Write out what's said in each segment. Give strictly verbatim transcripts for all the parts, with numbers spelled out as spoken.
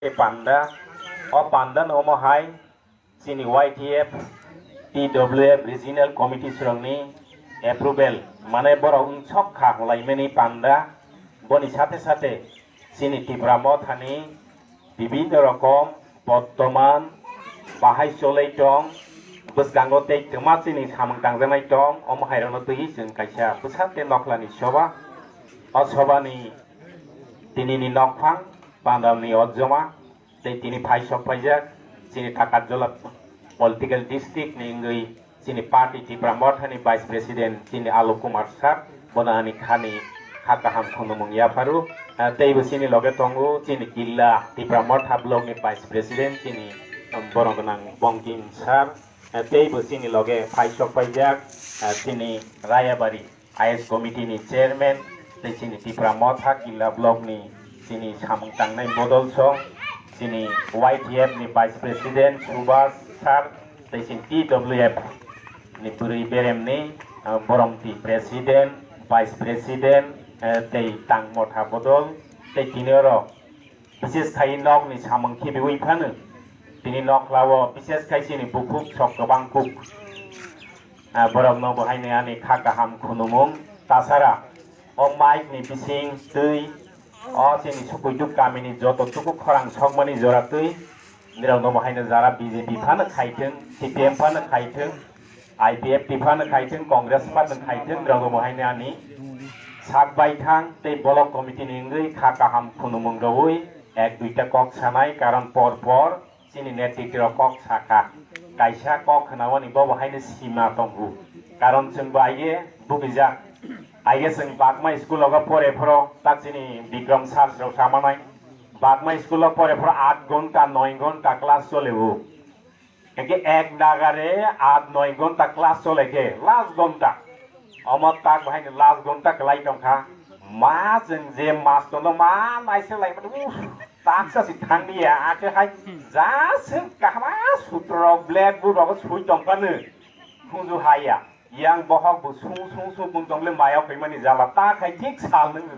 Tei panda, o panda no omo hai chini Y T F, T W F regional committee srokni approval, mane borok wng sok kha hwnlaimani panda. Boni sate sate chini Tipra Mothani bibinno rokom bottoman bahai cholai tong, bwskango tei twma chini samung tangjaknai tong, omo hairokno twiwi chwng kaisa bwsa tei nokhlani soba. O sobani tinini nokphang pandalni ojoma tei tini phaisok paijak chini Takarjala political district ni wngwi chini party Tipra Mothani Vice President chini Alok Kumar Sir, bono ani khani kha kaham khunumung yapharu. Ah, teibo chini loge tongo chini Killa Tipra Motha block ni Vice President chini, um, borok gwnang Bongkim Sir. Ah, teibo chini loge phaisok paijak, ah, chini Rayabari I S committee ni chairman, tei chini Tipra Motha Killa block ni chini samung tangnai bodol song, chini Y T F ni vice president Subhas sir, tei chini T W F ni bwrwi berem ni, ah, boromti president, vice president, eh, tei tang motha bodol, tei tini oro bises khai nok ni samung khibiwi phano tini nokhla o bises khai chini bukhuk sok kwbang kuk. Ah, borokno bo haino ani kha kaham khunumung. Tasara o mic ni bising twi o chini Sukuiduk kamini joto chuku khorang sokmani jora twi nirokno bo haino jara B J P phano khaithwng, C P M phano khaithwng, I P F T phano khaithwng, Congress phano khaithwng, nirokno bo haino ani sak baithang tei block committee ni wngwi kha kaham khunumung rwui ek duita kok sanai, karon por por chini netritwrok kok sakha. Kaisa kok khwnawani bobo haino sima tongo. Karon chwngbo aige bubijak. Aige chwng Bagma school ogo pore phoro, tak chini Bikram sir rok samanai. Bagma school o pore phoro aat gonta, noi gonta class chole o. Hingke ek nagare aat noi gonta class chole khe last gonta. Omo tak bahaini last gonta kwlai tongkha. Ma chwng je master no ma naising lai mani, uff, taksa si thanglia, akhe hai ja se kahama sutro blackboard rogo sui tongphano. Hunju haya, yang bohok bo sung sung sung bung tongle maya phaimani jala, ta khai thik sal nung.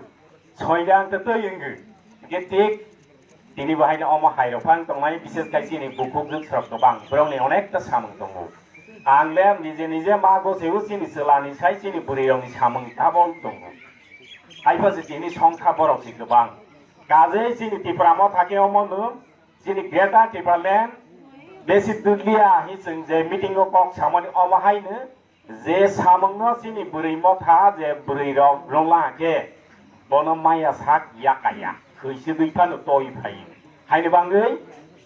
Soida ang tei twi wngwi. Hingke thik tini bo haino omo hairok phang tongnai, bises khai chini bukhuk jwk srok kwbang, borokni onekta samung tongo. Ang le nije nije ma gosio chini chwlani sai chini bwrwirokni samung tabok tongo. Haiphano tini songkha borok si kwbang. Kajei chini Tipra Motha khe omo no chini Greater Tipraland besi dudliya hi chwng je meeting o kok samani omo haino je samungno chini bwrwi motha je bwrwi rok rwngla khe bono maya sak yakaya khwi se dui phano toi phai. Haini bangwi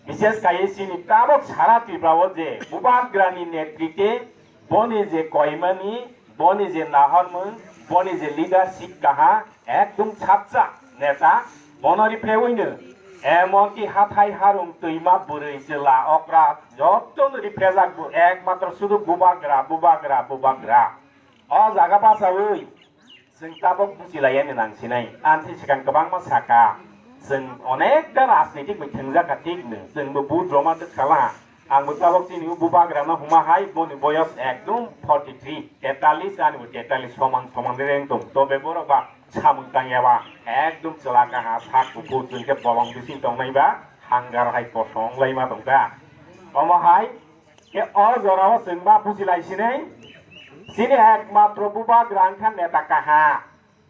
bises kaiye chini tabok sara Tripura o je Bubagrani netrite boni je koimani, boni je nahormung, boni je leadership kaha, ekdum sapsa neta, bono riphrewino, emonki hathai harung twima bwrwi chwla okra jotono riprejak bo ekmatro sudu Bubagra, Bubagra, Bubagra. O jaga bachawi chwng tabok buchilaiyani nangsinai. Amtwi swkang kwbangma saka, chwng onekta rajnitik bai thwngjak kha, thik no, chwngbo vote rwma twk sala. Angbo tabok chini o Bubagrano huma hai, boni boyos ekdom forty three, tetallis, ani bo tetallis soman soman reng tong. Tobe borok ba samung tangya ba ekdom chwla kaha, sak kuphur, chwng khe bolong bising tongnai ba hangar hai kosong laima tongkha. Omo hai khe o jorao chwng ma buchilai sinai, chini ekmatro Bubagra wngkha neta kaha.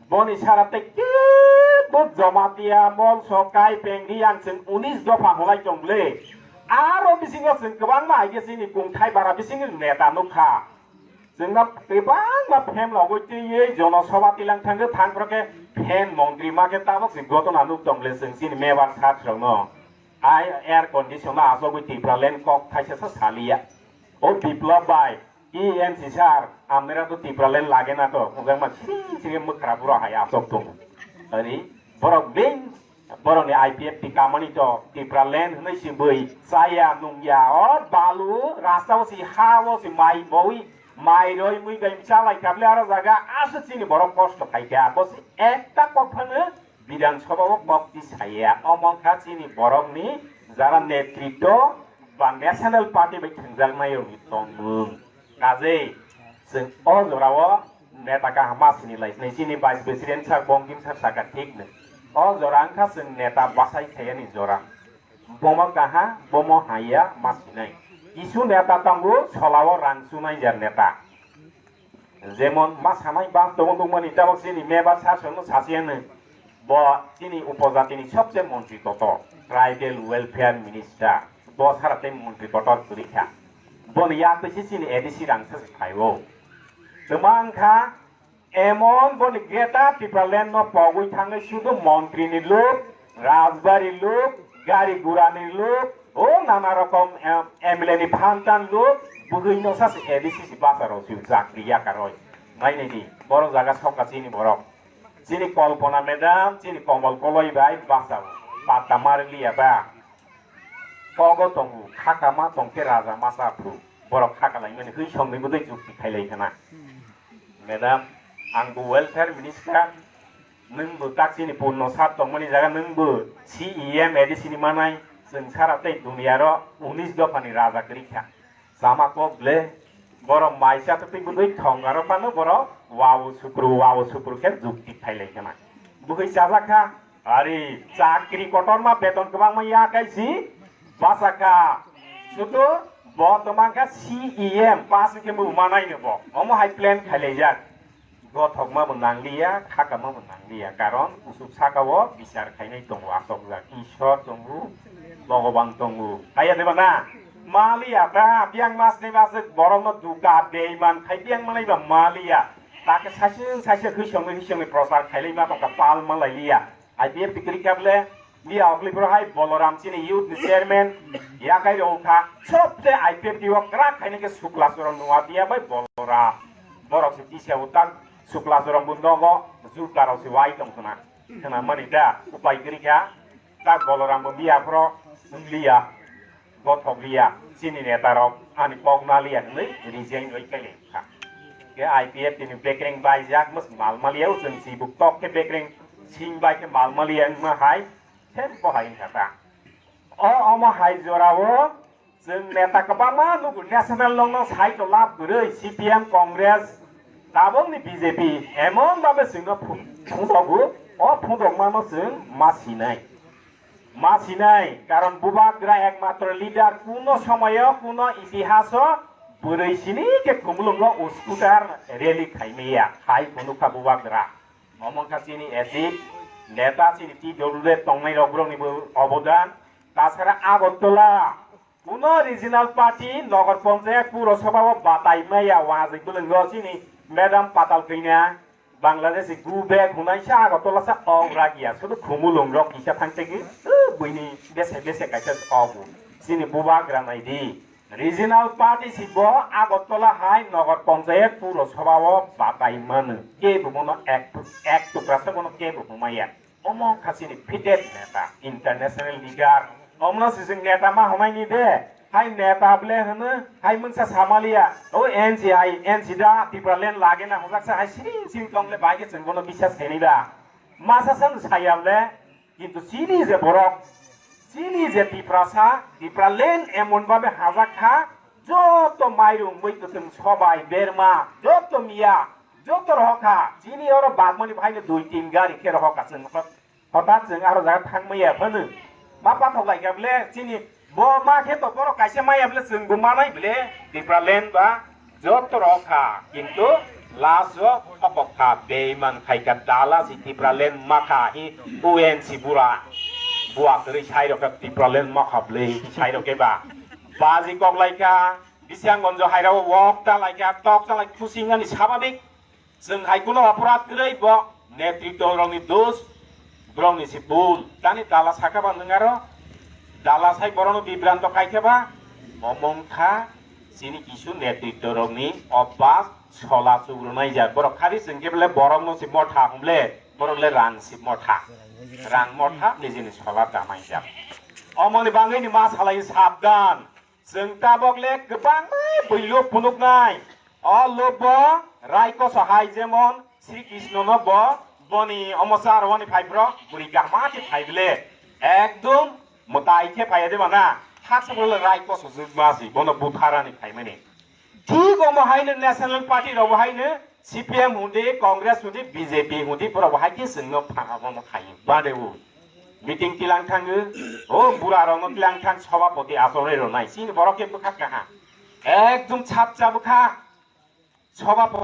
Boni sara tei kebo Jamatia, Molso, Kai, Pengri, yang chwng unis dopha hwnlai tong le. Aro bisingo chwng kwbangma hai khe chini kungthai bara bisingo neta nukha. Chwngno kwbangma phem logwi twiwi Jono Sabha tilang thangwi thang phro khe phen montri ma khe tabok se gotona nuk tong le chwng chini mebar sat rokno. Ai air condition no achogwi Tipraland kok thaisa sa saliya. O Biplab bai, E N C sir, amera to Tipraland lage na to, mujang ma sri sri mukra bura hai asok tung. Ani, borok bing, borok ni I P F T kamani to Tipraland hwnwi si bui, chaya nungya, o balu, rasta o si ha o si mai boi, mai roi mui gai chalai kable aro jaga, asa chini borok kosto khai kha, bo si ekta kok phano Bidhan Sabha o kok tisaya, omo wngkha chini borokni jara netritwo ba National Party bai thwngjaknai rokni tongmung. Kajei chwng o jorao neta kaham ma sini lai sinai, chini Vice President sir Bongkim sir saka thik no. O jora wngkha chwng neta bachai khayani jora. Bomo kaha, bomo haya, ma sinai. Kisu neta tongo, solao rang sunai jar neta. Jemon ma sanai ba tongo tongmani tabok chini member sasonno sasiyano. Bo chini upojatini sobse montri kotor, tribal welfare minister. Bo sara tei montri kotor kwrwi kha. Boni yak twi se chini A D C rang se phaio. Twma wngkha, emon boni Greater Tipraland no pogwi thangwi sudu montri ni luk, rajbari luk, gari gura ni luk, o nana rokom, em, M L A ni phantan luk, bwgwi no sa se A D C si basa rok si chakri yakaroi. Mai nai di, borok jaga soka chini borok. Chini Kalpana madam, chini Komal Koloi bai basa o. Pata mar liya ba. Kogo tongo, khaka ma tongkhe raja masa phuru. Borok khaka laimani hwi songni bwdwi jukti khailai khana. Madam, ang bo welfare minister, nwng bo tak chini purno sat tongmani jaga nwng bo C E M A D C ni manai, chwng sara tei duniya ro unis dopha ni raja kwrwi kha. Chama kok ble, borok maisa twi bwdwi thong aro phano borok wao supru, wao supru khe jukti khailai khana. Bwkhwi chajak kha, Ari, chakri kotorma beton kwbangma ya kaisi basa kha. Sudu bo twmang kha C E M, pass khe bo manai no bo. Omo hai plan khailaijak. Gothokma bo nangliya, khakama bo nangliya. Karon kusuk saka o bichar khainai tongo, asokjak. Ishwar tongo, Bhogoban tongo. Kaiya deba na? Maliya ta, biyang mas ni mas borok no duka, beiman khai biyang manai ba maliya. Take sasing sasing hwisong hwisong ni prochar khailai ma tongkha, pal malai liya. I P F T kwrwi kha ble, liya okli bro hai Boloram chini youth ni chairman, yakai rw kha, sobse I P F T o kwrak khainai khe Suklaswrwng nungya tiya bai Boloram. Borok se tisa o tak Suklaswrwng bo nogo, juta rok se wai tong khna. Khna mani da, upai kwrwi kha, tak Boloram bo liya bro, wng liya. Gothok liya, chini neta rok ani kok na liya hwnwi resign rwi kailaikha. Khe I P F T ni bekreng baijak mwswk mal maliya o chwng chibuk tok khe bekreng sing bai khe mal maliya wngma hai, sem bo hai wngkha ta. O omo hai jora o chwng neta kwbangma nugo national long no sai to lab kwrwi C P M Congress tabok ni B J P emon babe chwng no phu-, phundogo, o phundokma no chwng ma sinai. Ma sinai, karon Bubagra ekmatro leader kuno somoyo, kuno itihaso bwrwi sini khe Khumulwngo scooter rally khaimaya hai phunukha Bubagra. Omo wngkha chini acid neta, chini T W F tongnai rok borokni bo obodan. Tasara Agartala kuno regional party Nagar Panchayat Purasabha o batai maya wajik bwlwngo chini Madam Patal Kanya. Bangladesh ni go back hunai sa Agartala sa ong ragia, sudu Khumulwng rok kisa thang tegi, buini bese bese kaisa obu. Chini Bubagra nai di. Regional party si bo Agartala hai Nagar Panchayat Purasabha o batai manu. Ke bo bono ek, ek tukra sa bono ke bo humaya. Omo wngkha chini fitted neta, international leader. Omono sijing neta ma hwnai ni de. Hai neta ble hwno, hai mungsa samaliya. O N C I, N C da, Tipraland lage na hwnjak sa hai sini sini tong le bai ke chwng bono bisas khaini da. Masa san saya ble, kintu chini je borok, chini je Tiprasa, Tipraland emon babe hajak kha, joto mairung, mui kwthwng, sobai, berma, joto miya, joto rohok kha. Chini oro bagmani bhaino dui tin gari khe rohok kha chwng. Hothat chwng aro jaga thang maya phano. Ma pathok lai kha ble chini bo ma khe to borok kaisa maya ble chwng bo manai ble Tipraland ba joto rok kha. Kintu last o hokok kha beiman khai kha dala si Tipraland ma kha hi O N C bura. Bua kwrwi sai rok kha Tipraland ma kha ble sai rok khe ba. Baji kok lai kha. Bisiang gonjo hai rok wok ta lai kha tok ta lai khusing ani sababik. Chwng hai kuno oporad kwrwi bo netritto rokni dos, borokni se bul. Tani dala saka ba nwng aro dala sai borokno bibranto khai khe ba omo wngkha chini kisu netritto rokni obas sola chugrunai jak. Borok khari chwng khe bele borokno se motha hwnle borok le rang se motha. Rang motha nijini sola damai jak. Omoni bangwi ni ma salai sabdan. Chwng tabok le kwbangma bwilo phunuknai. O lobo raikoso hai jemon Sri Krishno no bo boni omosa arwani phai bro bwrwi kahma khe phai bele ekdom mwtai khe phai de bana haksa bwle raikoso jwkma si bono butharani phaimani. Thik omo haino National Party rok bo haino C P M hundi, Congress hundi, B J P hundi borok bo hai khe chwngno phana bono khai bade o. Meeting tilang thango, o bura rokno tilang thang sobhapoti achorwi rwnai. Chini borok khe bwkha kaha. Ekdom chapcha bwkha. Sobhapoti